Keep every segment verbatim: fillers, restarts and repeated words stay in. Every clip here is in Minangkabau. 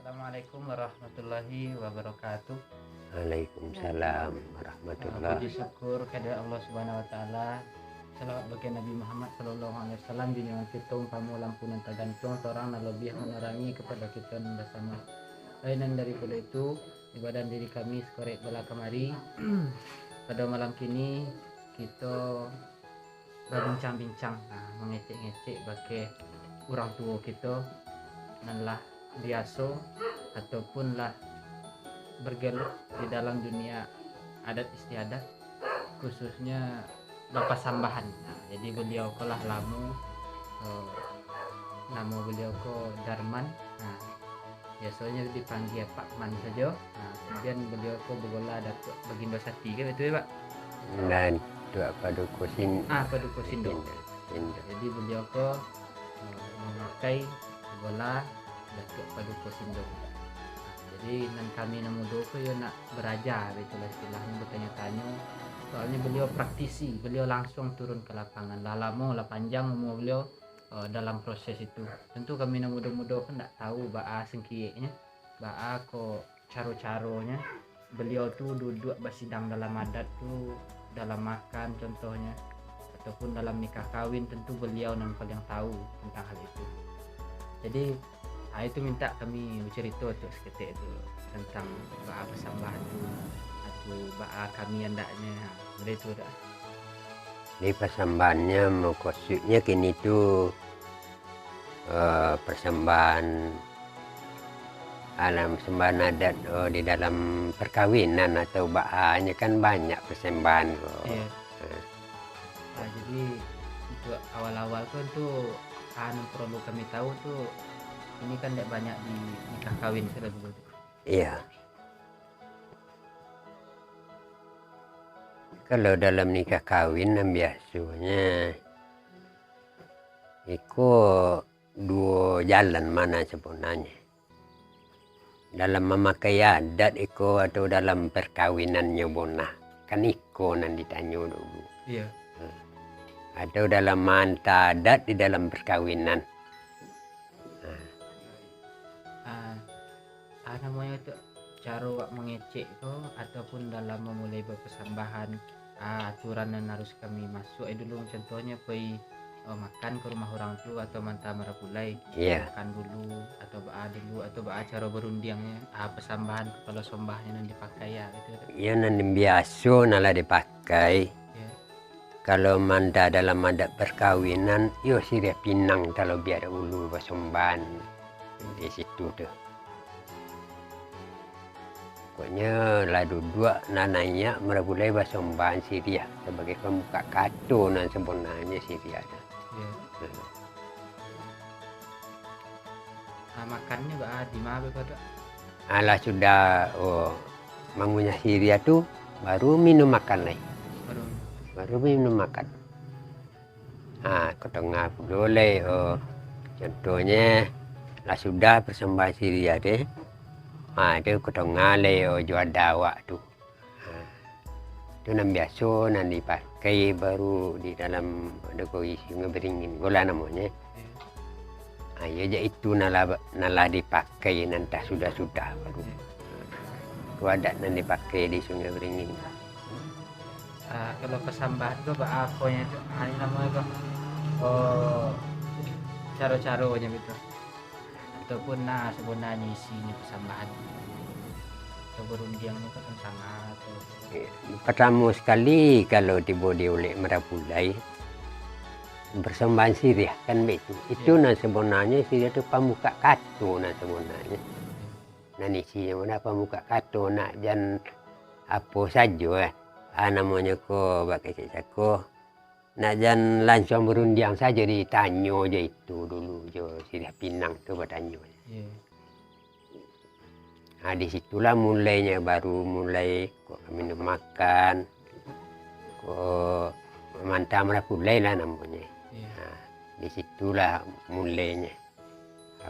Assalamualaikum warahmatullahi wabarakatuh. Waalaikumsalam warahmatullahi. Ah, puji syukur kepada Allah Subhanahu wa Taala. Salawat bagi Nabi Muhammad sallallahu alaihi wasallam, junjungan kito, umpamo lampu nan tagantuang, torang nan labiah manerangi kepada kito nan basamo. Lain nan daripado itu, ibadah diri kami sakorek bala kamari. Pada malam kini, kito babincang-bincang, ah, mangecek-ngecek bakeh urang tuo kito nan lah biaso ataupun lah bergelut di dalam dunia adat istiadat, khususnya bapasambahan. Nah, jadi beliau ko lah lamo, eh, namo beliau ko Darman. Nah, biasonyo dipanggia Pak Man sajo. Nah, kemudian beliau ko bagola Datuak Bagindo Sati, kan betul ya, Pak? Datuak Paduko Sin-, Ah, Paduko Sindo. Sindo. Sindo. Jadi beliau ko, eh, mamakai bagola Datuak Paduko Sindo. Nah, jadi nan kami nan mudo ko yo nak baraja, itulah istilahnyo, batanyo-tanyo. Soalnyo beliau praktisi, beliau langsuang turun ka lapangan. Lah lamo, lah panjang umua beliau, eh, dalam proses itu. Tentu kami nan mudo-mudo kan ndak tahu baa sengkieknyo, baa ko caro-caronyo. Beliau tu duduak basidang dalam adat tu, dalam makan contohnyo, ataupun dalam nikah kawin, tentu beliau nan paling tahu tentang hal itu. Jadi, ah, itu mintak kami bacarito tu saketek tu, tentang baa pasambahan tu, atau baa kami andaknyo, ha, baitu dak? Di pasambahannyo, mukasuiknyo kini tu, eh, persembahan, alam persembahan adat, oh, di dalam perkawinan atau baa nyo kan banyak persembahan ko. Iya. Eh. Nah, jadi untuk awal-awal tu, tu, ah, nan perlu kami tahu tu, ini kan ndak banyak di nikah kawin kan dulu tu. Iya. Kalau dalam nikah kawin nan biasonyo, iko duo jalan ma nan sabananyo. Dalam mamakai adat iko atau dalam perkawinannyo bonah. Kan iko nan ditanyo dulu. Iya. Hmm. Atau dalam maanta adat di dalam perkawinan. Nah. Ah, ah, namonyo tu caro awak mangecek ko, ataupun dalam mamulai bapasambahan, ah, aturan nan harus kami masuak dulu, contohnyo pai, eh, makan ka rumah urang tu atau maanta marapulai. Iya. Makan dulu, atau baa dulu, atau baa caro barundiangnyo, ah, pasambahan kapalo sombahnyo nan dipakai, ah, gitu. Iyo nan biaso nan lah dipakai. Iya. Kalau maanta dalam adat perkawinan, iyo siriah pinang talabiah dahulu basombahan di situ tu. Pokoknyo lah duduak, nan naiak marapulai basombahan siriah, sabagai pambuka kato nan sabananyo siriah tu. Iya. Hmm. Ah, makannyo baa, di ma beko tu? Alah sudah, oh, mangunyah siriah tu, baru minum makan lai. Baru. Baru minum makan. Ah, ka tangah pulo lai, oh. Contohnyo, lah sudah persembahan siriah tu. Ah, tu ka tangah lai, oh, juadah awak tu. Ha, tu nan biaso, nan dipakai baru di dalam, ado ko, Sungai Beringin ko lah namonyo. Iyo. Ha, iyo, jak itu nan lah, nan lah dipakai nan tasudah-sudah baru. Iyo. Tu adat nan dipakai di Sungai Beringin. Ah, kalau pasambahan tu baa aponyo tu? Ah, namonyo tu, oh, caro-caronyo gitu. Ataupun nah, sabananyo isinyo pasambahan atau barundiangnyo tu tantang apo? Oke. Partamo sakali, kalau tibo di ulek marapulai, persembahan siriah, kan baitu. Itu Iyo. Nan sabananyo siriah tu pambuka kato nan sabananyo. Nan isinyo mah pambuka kato, nak jan apo sajo, eh. Ah, namonyo ko, bak kecek sako. Nak jan lansuang barundiang sajo, ditanyo jo itu dulu, jo siriah pinang tu batanyo. Iyo. Ha, di situlah mulainyo, baru mulai ko minum makan, ko maanta marapulai lah namonyo. Iyo. Ha, di situlah mulainyo.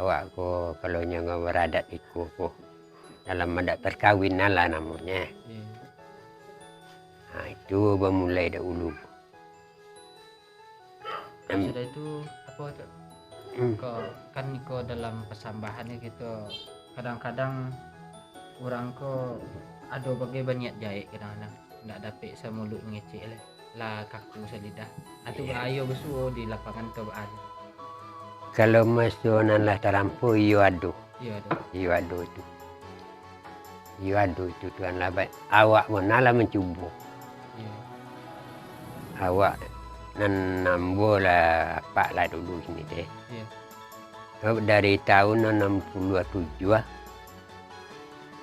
Awak ko, kalau nyo baradat iko ko, dalam adat perkawinan lah namonyo. Iyo. Ha, itu bamulai dahulu. Em. Sudah itu, apo tu? Hmm. Ko, kan iko dalam pasambahan ni kito, Kadang-kadang urang ko ado bagai baniat jahek, kadang-kadang ndak dapek samuluik mangecek lai, lah kaku salidah. Atau Iyo. baayo basuo di lapangan tu baayo. Kalau maso nan lah talampau, iyo ado. Iyo ado. Iyo ado tu. Iyo ado tu, Tuan lah, ba-, awak pun lah mancubo. Iyo. Awak nan ambo lah apak lah dulu sini teh. Iyo. Dari tahun anam puluah tujuah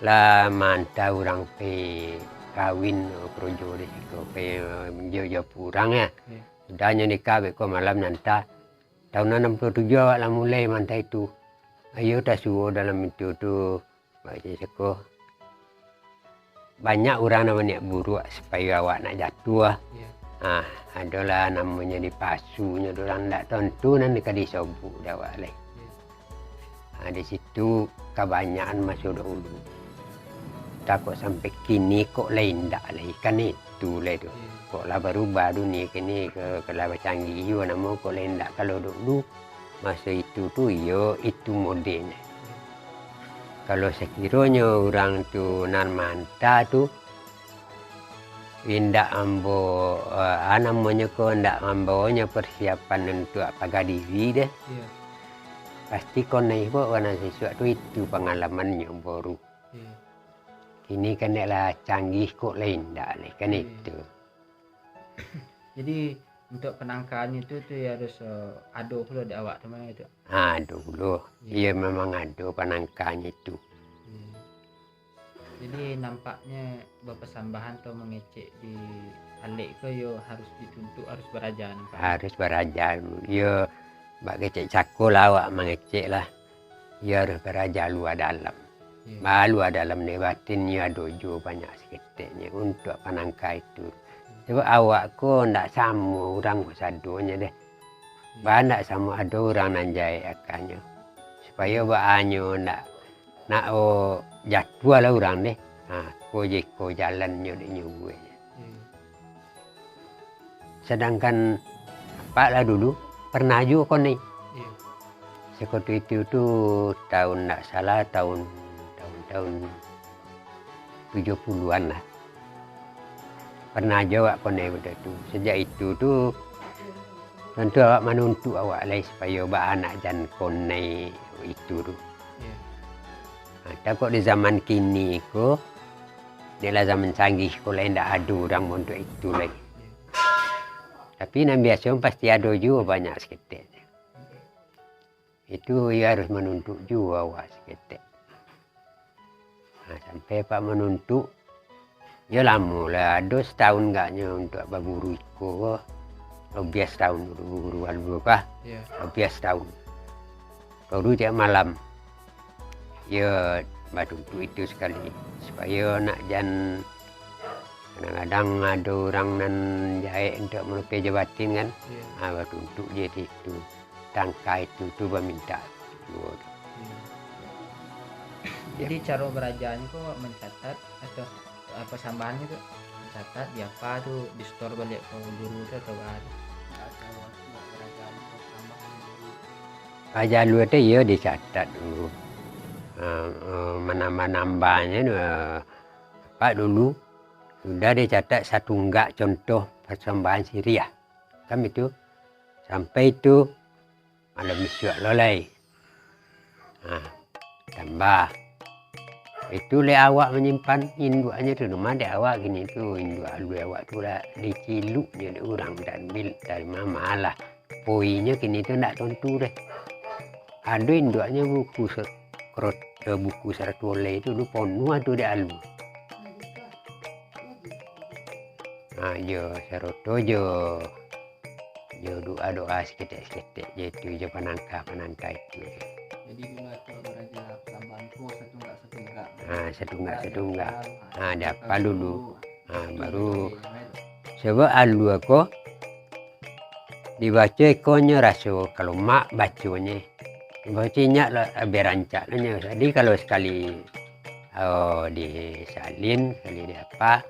lah maanta urang pai kawin, korojo di siko, pai jo-jo urang ya. Iyo. Sudahnyo nikah beko malam nanta. Tahun anam puluah tujuah awak lah mulai maanta itu. Iyo tasuo dalam itu tu, bak cako. Banyak urang nan baniat buruak supayo awak nak jatuah. Iyo. Ah, adolah namonyo dipasunyo, urang ndak tantu nan ka disobok dek awak lai. Iyo. Ah, di situ kabanyakan maso dahulu. Takok sampai kini kok lai indak lai, kan itu lai tu. Iyo. Kok lah barubah dunia kini, ke, ke lah bacanggih juo namo, kok lai indak kalau dulu. Maso itu tu, iyo, itu modelnyo. Kalau sakironyo urang tu nan maanta tu, indak ambo, eh, ah, namonyo ko, indak mambawonyo persiapan untuak paga diri deh. Iyo. Pasti konai ko, karano sisuak tu itu pangalamannyo baru. Iyo. Kini kan dek lah canggih kok lah indak lai, kan Iyo. itu. Jadi, untuak panangkaannyo tu, tu ya harus, eh, ado pulo dek awak tu mah gitu. Ah, ado pulo. Iyo. Iyo, memang ado panangkaannyo tu. Iyo. Jadi, nampaknyo bapasambahan atau mangecek di alek ko yo harus dituntuk, harus baraja nampaknyo. Harus baraja dulu. Iyo, bak kecek cako lah awak mangecek lah. Iyo harus baraja lua dalam. Iyo. Ba lua dalam dek batin, iyo ado juo banyak saketeknyo untuak panangka itu. Sabab awak ko ndak samo urang ko sadonyo deh. Iyo. Ba ndak samo ado urang nan jahek akannyo. Supayo baanyo ndak, nak, oh, jatuah lah urang deh. Ha, ko je ko jalannyo dek nyo buek. Iyo. Sadangkan apak lah dulu pernah juo konai. Iyo. Sakotu itu tu tahun ndak salah, tahun, tahun-tahun tujuah puluahan lah. Pernah juo awak konai bak itu. Sajak itu tu, tantu awak manuntuk awak lai supayo baa nak jan konai itu tu. Iyo. Ha, takok di zaman kini ko, dek lah zaman canggih ko lai ndak ado urang montok itu lai. Tapi nan biaso pasti ado juo banyak saketek. Itu iyo harus manuntuk juo awak saketek. Nah, sampai apak manuntuk, yo lamo lah, ado satahun gaknyo untuak baburu iko ko. Labiah satahun baburu alua kah? Iyo. Labiah satahun. Baru tiap malam, yo batuntuk itu sakali, supayo nak jan, kadang-kadang ado urang nan jahek untuak maloke jo batin kan. Iyo. Ah, batuntuk je di itu. Tangka itu tu bamintak juo tu. Iyo. Iyo. Jadi, caro barajanyo ko mancatat atau, eh, pasambahannyo tu mancatat di apa tu, di-store baliak ka guru tu atau baa tu? Pajalua tu iyo dicatat dulu. Ah, eh, manambah-nambahnyo tu, eh, apak dulu sudah dicatat satunggak contoh pasambahan siriah. Kan itu. Sampai itu malam isuak lo lai. Nah, tambah. Itu leh awak manyimpan induaknyo tu. Rumah dek awak kini tu, induak alua awak tu lah diciluknyo dek urang, diambil dari mamalah. Poinyo kini tu ndak tantu deh. Ado induaknyo buku se-, kerot-, eh, buku saratu oleh tu dulu ponuah tu dek alua. Ha, iyo, saroto jo, jo doa-doa saketek-saketek je tu, jo panangka-panangka itu. Jadi, dulu atau baraja satunggak-satunggak. Ha, satunggak-satunggak. Ha, diapal dulu. Ha, baru. Sabab alua ko dibaco ikonyo raso, kalau mak baconyo, dibaco inyak lah, labiah rancak lah nyo. Jadi, kalau sakali, oh, disalin, sakali diapa,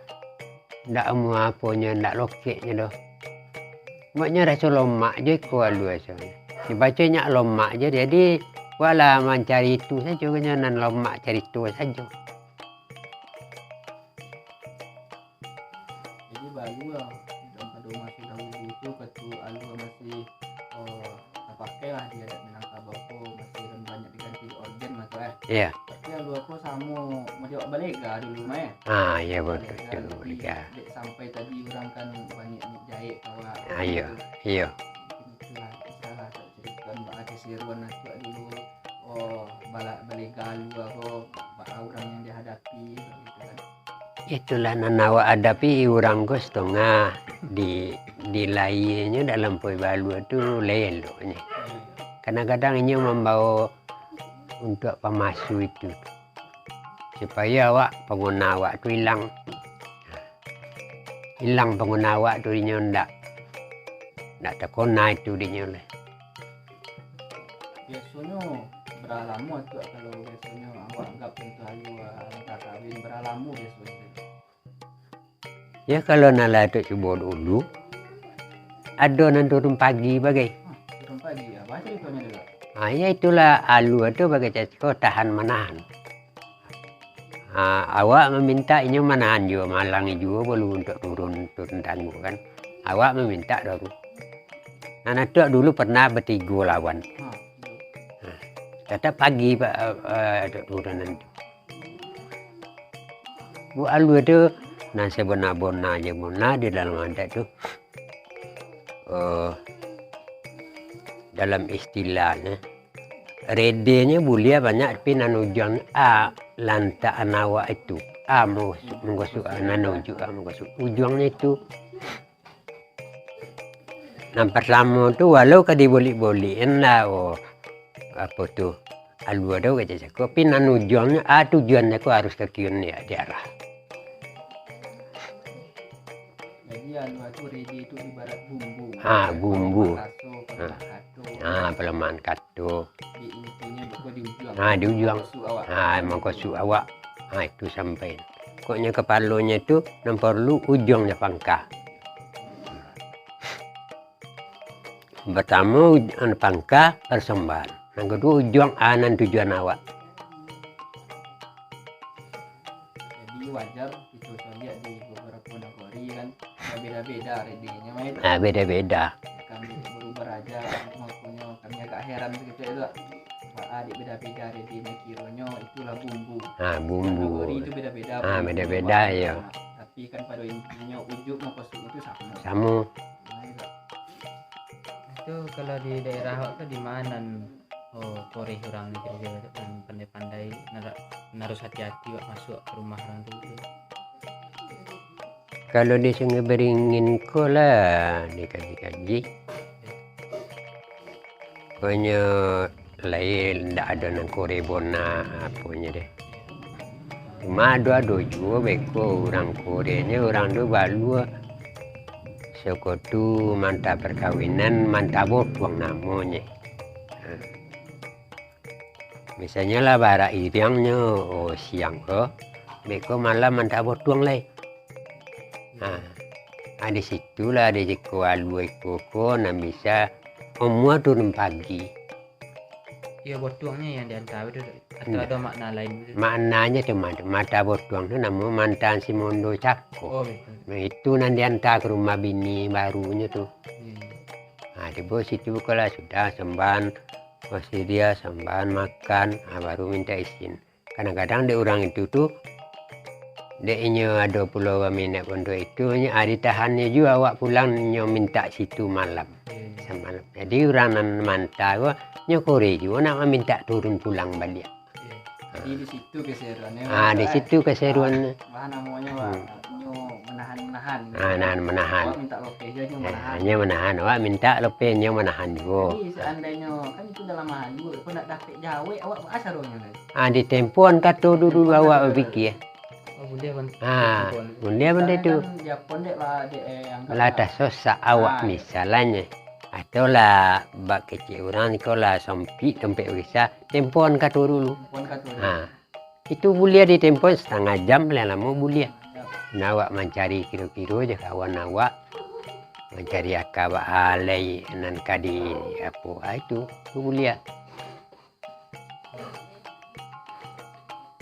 ndak amuah aponyo, ndak lokeknyo doh. Maknyo raso lomak je ko alua raso. Dibaco inyak lomak je, jadi Walah mancari itu sajo, kan nan lamak carito sajo. Jadi, balua, dalam pado maso dahulu tu, katu alua masih, eh, tapakai lah di adat Minangkabau ko, masih banyak diganti organ lah tu, eh. Iya. Tapi alua ko samo, macam balega dulu mah, eh. Ah, iya, batua. Balega, tu, tapi balega. Dek sampai tadi urang kan banyak jaik kawa. Ah, iya, gitu. Iya. Mungkin itulah, kisah lah, tak ceritakan baa kaseruan acok dulu. Oh, bala-, balega alua ko, baa urang yang dihadapi, gitu kan. Itulah nan awak hadapi, urang ko satangah di, di lahianyo dak lampoi balua tu lai eloknyo. Kadang-kadang inyo mambawa untuak pamasu itu, supayo awak, panguna awak tu ilang. Ilang panguna awak tu, inyo ndak, ndak takona itu dinyo lai. Biasonyo bara lamo tu, kalau biasonyo awak anggap contoh alua, ah, ka kawin, bara lamo biasonyo? Ya, kalau nan lah tu cubo dulu, ado nan turun pagi bagai. Ah, turun pagi, apa caritonyo tu, Kak? Ah, ya itulah alua tu bagai caciko tahan manahan. Ha, awak mamintak inyo manahan juo, mahalangi juo, baru untuak turun, turun tanggo kan. Awak mamintak dulu. Nan atuak dulu pernah batigo lawan. Ha, betul. Ha, tatap pagi, Pak, eh, eh, atuak turunan tu. Bu alua tu, nan sabana-bana je muna di dalam adat tu. Eh, dalam istilahnyo, redinyo buliah banyak, tapi nan ujuang a lantakan awak itu. A manggosu-, manggosu-, a nan ujuang, a manggosu-, ujuangnyo itu. Nan partamo tu, walau ka dibolik-bolik, ndak, oh, apo tu, alua tu kecek sako, tapi nan ujuangnyo, a tujuannyo ko harus ka kiun di, diarah. Jadi, alua tu rede tu ibarat bumbu. Ha, bumbu. Raso, ha, pelemahan kato. Ha, pelemahan kato. Di intinyo, beko di ujuang. Ha, di ujuang. Mangkosu awak. Ha, mangkosu awak. Ha, itu sampai. Pokoknyo kapalonyo tu nan porlu ujuang jo pangka. Partamo uj-, anu, pangka, parsambahan. Nan kaduo, ujuang a nan tujuan awak. Jadi, wajar kito caliak di babarapo nagori kan, beda-beda redinyo, Mai. Ah, beda-beda. Kami baru baraja, makonyo kami agak heran saketek tu. Baa dek beda-beda redinyo, kironyo itulah bumbu. Ah, bumbu. Nagori tu beda-beda. Ah, bumbu beda-beda, bawang. Iyo. Tapi kan pado intinyo, ujuang mangkosu itu samo. Samo. Nah, itu. Itu kalau di daerah awak tu di ma nan, oh, koreh urang ni kiro-kiro tu, nan pandai-pandai, nan, nan harus hati-hati awak masuak ka rumah urang tu, gitu? Kalau di Sungai Beringin ko lah dikaji-kaji. Konyo lai ndak ado nan koreh bona aponyo deh. Cuma ado-ado juo beko urang korehnyo, urang tu balua. Soko tu manta parkawinan, manta botuang namonyo. Ha. Misalnyo lah barak iriangnyo, oh, siang ko, beko malam manta botuang lai. Ha. Ha, di situlah, di siko alua iko ko nan bisa omua turun pagi. Iyo, botuangnyo yang dianta tu, atau ado makna lain tu? Maknanyo tu ma-, manta botuang tu namo manta Simondo Cako. Oh, betul. Nah, itu nan dianta ka rumah bini barunyo tu. Hmm. Ha, tibo situ ko lah sudah sambahan, masih dia sambahan makan, ha, baru minta izin. Kadang-kadang dek urang itu tu, dek inyo ado pulo baminat pun duit itu, nyo, ah, ditahannyo juo awak pulang, nyo mintak situ malam. Iya, iya. Samalam. Jadi urang nan manta ko, nyo koreh juo nak mamintak turun pulang baliak. Iya. Jadi di situ keseruannyo. Ah, di situ keseruannyo. Wah, namonyo, wah, hmm, nyo manahan-manahan. Ah, nahan manahan. Awak mintak lopeh juo, nyo manahan. Nyo manahan, awak mintak lopeh, nyo manahan juo. Jadi seandainyo, kan itu dalam hal juo, kok nak dapek jawek, awak baa caronyo lai? Ah, ditempoan kato dulu awak bapikia. Oh, buliah ban-, ah, buliah bana tu. Misalnyo kan, Japon dek lah, dek, eh, anggap lah tasosak awak, ah, misalnyo. Atau lah bak kecek urang ko lah sompik dompet urang, tempoan kato dulu. Tempoan kato dulu. Ha. Itu buliah ditempoan satangah jam, lah lamo buliah. Nah, awak mancari kiro-kiro je kawan awak. Mancari aka baa lai nan ka di apo, ah, itu, itu buliah.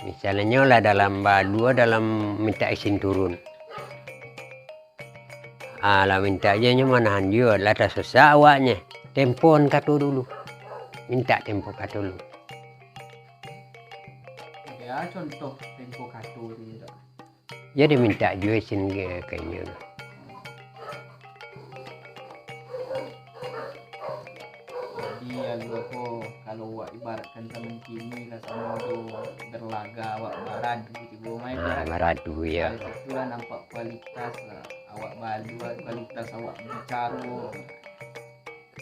Misalnyo lah dalam baalua, dalam mintak isin turun. Ah, lah mintak je nyo manahan juo, lah tasasak awaknyo. Tempoan kato dulu. Mintak tempo kato dulu. Ya, contoh tempo kato tu je. Jadi mintak juo isin ka inyo tu. Jadi alua ko, kalau awak ibaratkan zaman kini lah, samo jo berlaga awak baradu tibo main. Ah, baradu, ya. Dari situ lah nampak kualitas lah awak baalua, kualitas awak bicaro.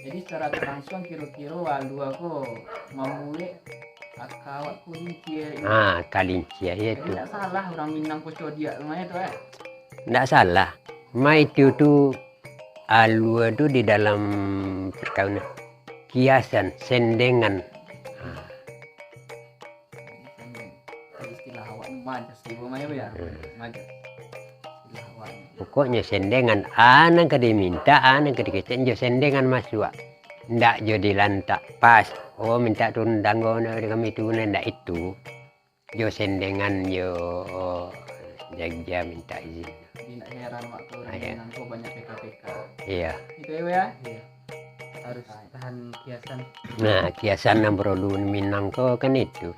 Jadi secara tak langsung kiro-kiro alua ko mambuek aka awak ko lincia. Ah, ka lincia, ya. Jadi tu ndak salah urang Minang ko codiak tu mah tu, eh. Ndak salah. Ma itu tu alua tu di dalam perkaunan. Kiasan, sendengan. Ha. Istilah awak majas tibo mah ya, ya. Majas. Istilah awak. Pokoknyo sendengan, a nan ka dimintak, a nan ka dikecek, jo sendengan masuak. Ndak jo dilantak pas. Oh, mintak turun tanggo, ndak kami turun, ndak itu. Jo sendengan, jo jagia mintak izin. Jadi ndak heran waktu urang Minang ko banyak P K P K. Iya. Itu ya, ya? Harus tahan kiasan. Nah, kiasan nan perlu Minang ko kan itu.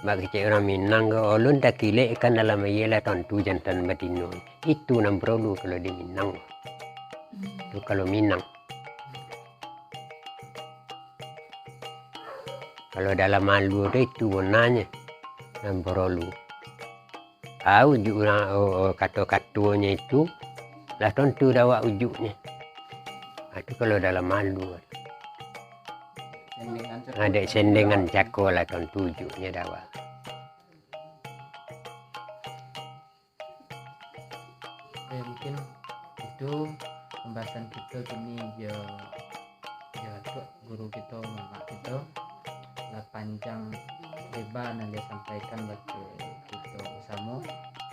Bak kecek urang Minang ko, ulun takilek ikan dalam aia lah tantu jantan batino. Itu nan perlu kalau di Minang. Itu kalau Minang. Kalau dalam alua tu itu gunonyo, nan parolu. Ah, ujuik urang, oh, oh, kato-katonyo itu, lah tantu dek awak ujuiknyo. Ah, tu kalau dalam alua. Dek sendengan cako lah tantu ujuiknyo dek awak. Oke, mungkin itu pembahasan kito kini jo, jo Datuak guru kito, mamak kito. Lah panjang lebar nan disampaikan bak kito basamo,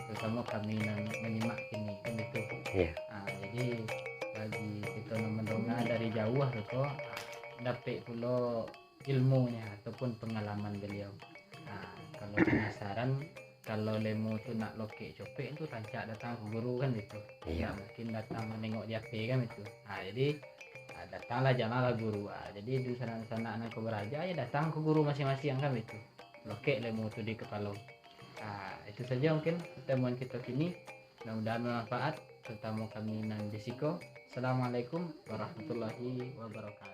tarutamo kami nan manyimak kini, kan itu. Iya. Ah, jadi bagi kito nan mandonga dari jauah tu ko, dapek pulo ilmu ni ataupun pangalaman baliau. Nah, kalau panasaran, kalau lemo tu nak lokek copek tu, rancak datang ka guru kan itu. Iya. Nah, mungkin datang manengok di H P kan itu. Nah, jadi, ah, datanglah, janganlah guru. Ah, jadi dunsanak-dunsanak nan ka baraja, ya datang ka guru masing-masing kan itu. Lokek lemo tu di kapalo. Ah, itu saja mungkin pertemuan kita kini. Mudah-mudahan bermanfaat, terutama kami nan di siko. Assalamualaikum warahmatullahi wabarakatuh.